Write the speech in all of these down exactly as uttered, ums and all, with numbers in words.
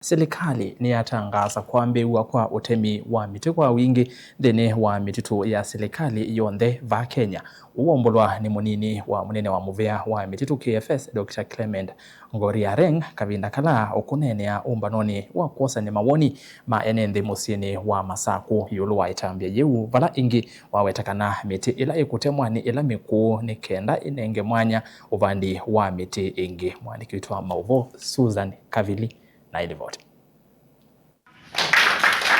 Silikalĩ nĩyatangaasa kwambĩĩw'a kwa ũtemi wa mĩtĩ kwa wingĩ nthĩnĩ wa mĩtitũ ya silikalĩ yonthe vaa Kenya, ũwombolwa nĩ mũnini wa mũnene wa mũvĩa wa mĩtitũ K F S, Doctor Clement Ngoriareng, kavinda kala ũkũneenea ũmbanonĩ wa kwosany'a mawoni ma ene nthĩ mũsyĩnĩ wa Masakũ ĩũlũ wa ĩtambya yĩu, vala ĩngĩ waweta kana mĩtĩ ĩla ĩkũtemwa nĩ ĩla mĩkũũ nĩ kenda ĩnenge mwanya ũvandi wa mĩtĩ ĩngĩ. Mũandĩki witũ wa maũvoo Susan Kavili na ĩlivoti.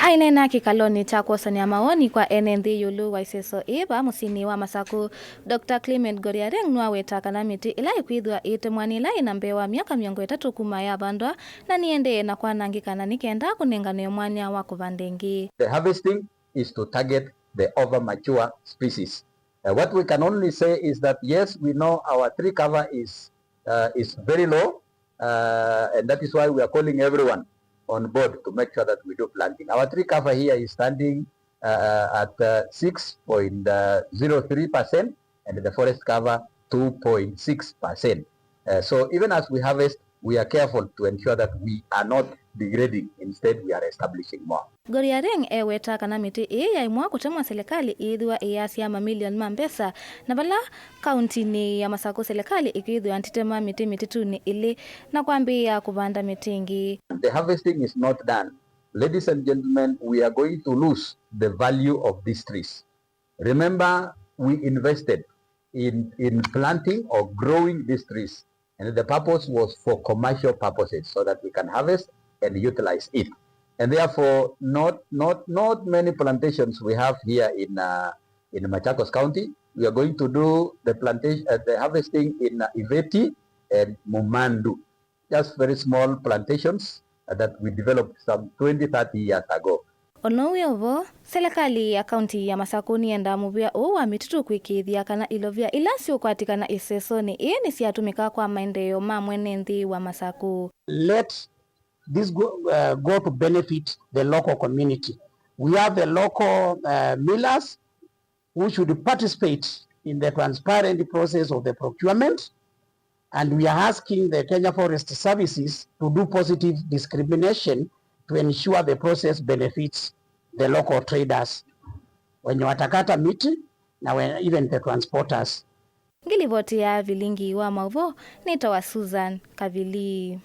Aineena kĩkalonĩ kya kwosany'a mawoni kwa ene nthĩ ĩũlũ wa ĩseso ĩĩ vaa mũsyĩnĩ wa Masakũ, Doctor Clement Ngoriareng nĩwaweta kana mĩtĩ ĩla ĩkwĩthĩwa ĩitemwa nĩ ĩla ĩna mbee wa myaka mĩongo ĩtatũ kuma yavandwa, na nĩyendee na kwanangĩka, na nĩ kenda kũnenganwe mwanya wa kũvanda ĩngĩ. The harvesting is to target the over mature species. Uh, what we can only say is that, yes, we know our tree cover is, uh, is very low, uh, and that is why we are calling everyone on board to make sure that we do planting. Our tree cover here is standing, uh, at, uh, six point zero three percent, and the forest cover two point six percent. Uh, so even as we harvest, we are careful to ensure that we are not degrading, instead we are establishing more. Ngoriareng eweta kana mĩtĩ ĩĩ yaimwa kũtemwa, silikalĩ ĩĩthĩwa ĩyasya mamilioni ma mbesa, na vala kauntinĩ ya Masakũ silikalĩ ĩkwĩthĩwa nditema mĩtĩ mĩtitũnĩ ĩlĩ na kwambĩĩa kũvanda mĩtĩ ĩngĩ. The harvesting is not done. Ladies and gentlemen, we are going to lose the value of these trees. Remember, we invested in, in planting or growing these trees, and the purpose was for commercial purposes so that we can harvest and utilize it. And therefore, not, not, not many plantations we have here in, uh, in Machakos County. We are going to do the plantation, uh, the harvesting in, uh, Iveti and Mumandu. Just very small plantations, uh, that we developed some twenty, thirty years ago. O na ũu wĩ o vo, silikalĩ ya kaunti ya Masakũ nĩyendaa mũvĩa ũũ wa mĩtitũ kũĩkĩĩthya kana ilovia ila siũkwatĩkana ĩsesonĩ ĩĩ nĩsyatũmĩka kwa maendeeo ma mwene nthĩ wa Masakũ. Let this go, uh, go to benefit the local community. We have the local, uh, millers who should participate in the transparent process of the procurement, and we are asking the Kenya Forest Services to do positive discrimination to ensure the process benefits the local traders, wenye watakata miti na we-, even the transporters. Ngilivoti ya vilingi wa maũvoo nĩtawa Susan Kavili.